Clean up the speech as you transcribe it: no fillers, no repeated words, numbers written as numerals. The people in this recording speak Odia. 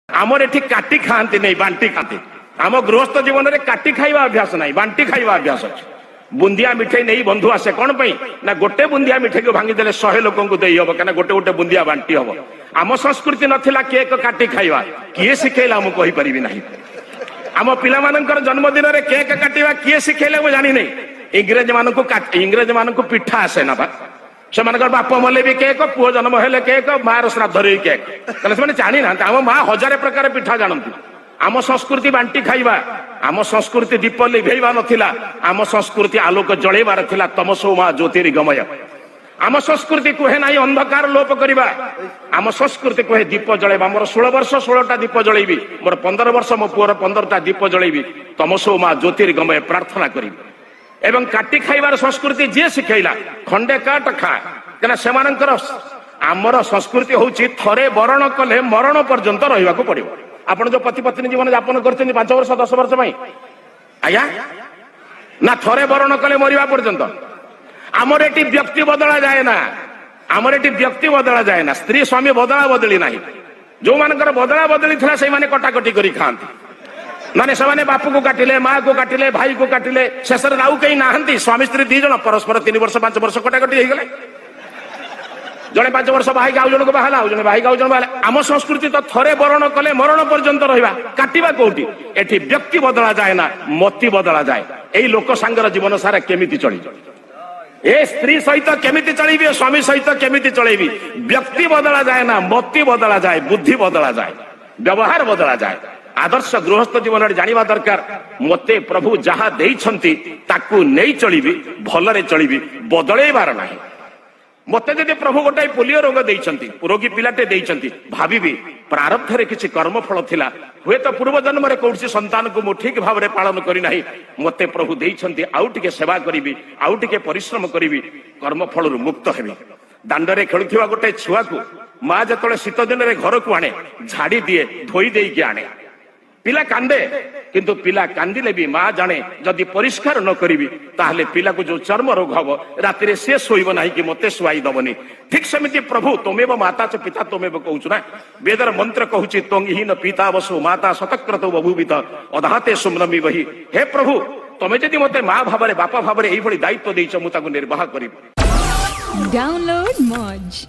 ଆମର ଏଠି କାଟି ଖାଆନ୍ତି ନାହିଁ, ବାଣ୍ଟି ଖାଆନ୍ତି। ଆମ ଗୃହସ୍ଥ ଜୀବନରେ କାଟି ଖାଇବା ଅଭ୍ୟାସ ନାହିଁ, ବାଣ୍ଟି ଖାଇବା ଅଭ୍ୟାସ ଅଛି। ବୁନ୍ଦିଆ ମିଠେଇ ନେଇ ବନ୍ଧୁ ଆସେ କଣ ପାଇଁ ନା, ଗୋଟେ ବୁନ୍ଦିଆ ମିଠେଇକୁ ଭାଙ୍ଗିଦେଲେ 100 ଲୋକଙ୍କୁ ଦେଇ ହବ, କାହିଁକିନା ଗୋଟେ ଗୋଟେ ବୁନ୍ଦିଆ ବାଣ୍ଟି ହବ। ଆମ ସଂସ୍କୃତି ନଥିଲା କେକ୍ କାଟି ଖାଇବା। କିଏ ଶିଖେଇଲା ମୁଁ କହିପାରିବି ନାହିଁ। ଆମ ପିଲାମାନଙ୍କର ଜନ୍ମଦିନରେ କେକ୍ କାଟିବା କିଏ ଶିଖେଇଲେ ମୁଁ ଜାଣିନି। ଇଂରେଜ ମାନଙ୍କୁ ପିଠା ଆସେ ନା ବା। ସେମାନଙ୍କର ବାପ ମଲେ ବି କେକ୍, ପୁଅ ଜନ୍ମ ହେଲେ କେକ୍, ମାର ଶ୍ରାଦ୍ଧରେ ବି କେକ୍। ତାହେଲେ ସେମାନେ ଜାଣିନାହାନ୍ତି। ଆମ ମା ହଜାରେ ପ୍ରକାର ପିଠା ଜାଣନ୍ତି। ଆମ ସଂସ୍କୃତି ବାଣ୍ଟି ଖାଇବା। ଆମ ସଂସ୍କୃତି ଦୀପ ଲିଭେଇବା ନଥିଲା, ଆମ ସଂସ୍କୃତି ଆଲୋକ ଜଳେଇବାର ଥିଲା। ତମସୋ ମା ଜ୍ୟୋତିର୍ଗମୟ। ଆମ ସଂସ୍କୃତି କୁହେ ନାହିଁ ଅନ୍ଧକାର ଲୋପ କରିବା, ଆମ ସଂସ୍କୃତି କୁହେ ଦୀପ ଜଳେଇବା। ମୋର 16 ବର୍ଷ, 16ଟା ଦୀପ ଜଳେଇବି। ମୋର 15 ବର୍ଷ, ମୋ ପୁଅର 15ଟା ଦୀପ ଜଳେଇବି। ତମସୋ ମା ଜ୍ୟୋତିର୍ଗମୟ ପ୍ରାର୍ଥନା କରିବି। ଏବଂ କାଟି ଖାଇବାର ସଂସ୍କୃତି ଯିଏ ଶିଖେଇଲା, ଖଣ୍ଡେ କାଟ ଖା। କାହିଁକିନା ସେମାନଙ୍କର, ଆମର ସଂସ୍କୃତି ହଉଛି ଥରେ ବରଣ କଲେ ମରଣ ପର୍ଯ୍ୟନ୍ତ ରହିବାକୁ ପଡିବ। ଆପଣ ଯୋଉ ପତି ପତ୍ନୀ ଜୀବନ ଯାପନ କରିଛନ୍ତି 5 ବର୍ଷ, 10 ବର୍ଷ ପାଇଁ, ଆଜ୍ଞା, ନା ଥରେ ବରଣ କଲେ ମରିବା ପର୍ଯ୍ୟନ୍ତ? ଆମର ଏଠି ବ୍ୟକ୍ତି ବଦଳା ଯାଏ ନା। ଆମର ଏଠି ବ୍ୟକ୍ତି ବଦଳା ଯାଏ ନା। ସ୍ତ୍ରୀ ସ୍ୱାମୀ ବଦଳା ବଦଳି ନାହିଁ। ଯୋଉମାନଙ୍କର ବଦଳା ବଦଳି ଥିଲା, ସେଇମାନେ କଟାକଟି କରି ଖାଆନ୍ତି। ମାନେ ସେମାନେ ବାପୁକୁ କାଟିଲେ, ମାକୁ କାଟିଲେ, ଭାଇକୁ କାଟିଲେ, ଶେଷରେ ଆଉ କେହି ନାହାନ୍ତି। ସ୍ୱାମୀ ସ୍ତ୍ରୀ ଦି ଜଣ ପରସ୍ପର 3 ବର୍ଷ, 5 ବର୍ଷ କଟାକଟି ହେଇଗଲେ। ଜଣେ 5 ବର୍ଷ ବାହାଇକି ଆଉ ଜଣକୁ ବାହାଲା, ଆଉ ଜଣେ ବାହାଇକି ଆଉ ଜଣେ ବାହାଲା। ଆମ ସଂସ୍କୃତି ତ ଥରେ ବରଣ କଲେ ମରଣ ପର୍ଯ୍ୟନ୍ତ ରହିବା। କାଟିବା କୋଉଠି? ଏଠି ବ୍ୟକ୍ତି ବଦଳା ଯାଏ ନା, ମତି ବଦଳା ଯାଏ। ଏଇ ଲୋକ ସାଙ୍ଗର ଜୀବନ ସାରା କେମିତି ଚଳିବ? ଏ ସ୍ତ୍ରୀ ସହିତ କେମିତି ଚଳିବି? ଏ ସ୍ୱାମୀ ସହିତ କେମିତି ଚଳେଇବି? ବ୍ୟକ୍ତି ବଦଳା ଯାଏ ନା, ମତି ବଦଳା ଯାଏ, ବୁଦ୍ଧି ବଦଳା ଯାଏ, ବ୍ୟବହାର ବଦଳା ଯାଏ। ଆଦର୍ଶ ଗୃହସ୍ଥ ଜୀବନରେ ଜାଣିବା ଦରକାର, ମତେ ପ୍ରଭୁ ଯାହା ଦେଇଛନ୍ତି ତାକୁ ନେଇ ଚଳିବି, ଭଲରେ ଚଳିବି, ବଦଳେଇବାର ନାହିଁ। ମତେ ଯଦି ପ୍ରଭୁ ଗୋଟାଏ ପୋଲିଓ ରୋଗ ଦେଇଛନ୍ତି, ରୋଗୀ ପିଲାଟେ ଦେଇଛନ୍ତି, ଭାବିବି ପ୍ରାରବ୍ଧରେ କିଛି କର୍ମଫଳ ଥିଲା। ହୁଏତ ପୂର୍ବ ଜନ୍ମରେ କୌଣସି ସନ୍ତାନକୁ ମୁଁ ଠିକ ଭାବରେ ପାଳନ କରିନାହିଁ। ମତେ ପ୍ରଭୁ ଦେଇଛନ୍ତି, ଆଉ ଟିକେ ସେବା କରିବି, ଆଉ ଟିକେ ପରିଶ୍ରମ କରିବି, କର୍ମଫଳରୁ ମୁକ୍ତ ହେବି। ଦାଣ୍ଡରେ ଖେଳୁଥିବା ଗୋଟେ ଛୁଆକୁ ମା ଯେତେବେଳେ ଶୀତ ଦିନରେ ଘରକୁ ଆଣେ, ଝାଡି ଦିଏ, ଧୋଇ ଦେଇକି ଆଣେ। ପିଲା କାନ୍ଦେ, କିନ୍ତୁ ପିଲା କାନ୍ଦିଲେ ବି ମା ଜାଣେ, ଯଦି ପରିଷ୍କାର ନ କରିବି ତାହେଲେ ପିଲାକୁ ଯୋଉ ଚର୍ମ ରୋଗ ହବ, ରାତିରେ ସେ ଶୋଇବ ନାହିଁ କି ମତେ ଶୁଆଇ ଦବନି। ଠିକ ସେମିତି ପ୍ରଭୁ ତ୍ୱମେବ ମାତା ଚ ପିତା ତ୍ୱମେବ କହୁଛୁ ନା, ବେଦର ମନ୍ତ୍ର କହୁଛି, ତ୍ୱଂ ହି ନଃ ପିତା ବସୁ ମାତା ଶତକ୍ରତୌ ବଭୂବିଥ ଅଧାତେ ସୁମ୍ନମି ବହି। ହେ ପ୍ରଭୁ, ତମେ ଯଦି ମତେ ମା ଭାବରେ, ବାପା ଭାବରେ ଏଇଭଳି ଦାୟିତ୍ୱ ଦେଇଛ, ମୁଁ ତାକୁ ନିର୍ବାହ କରିବି। Download Moj.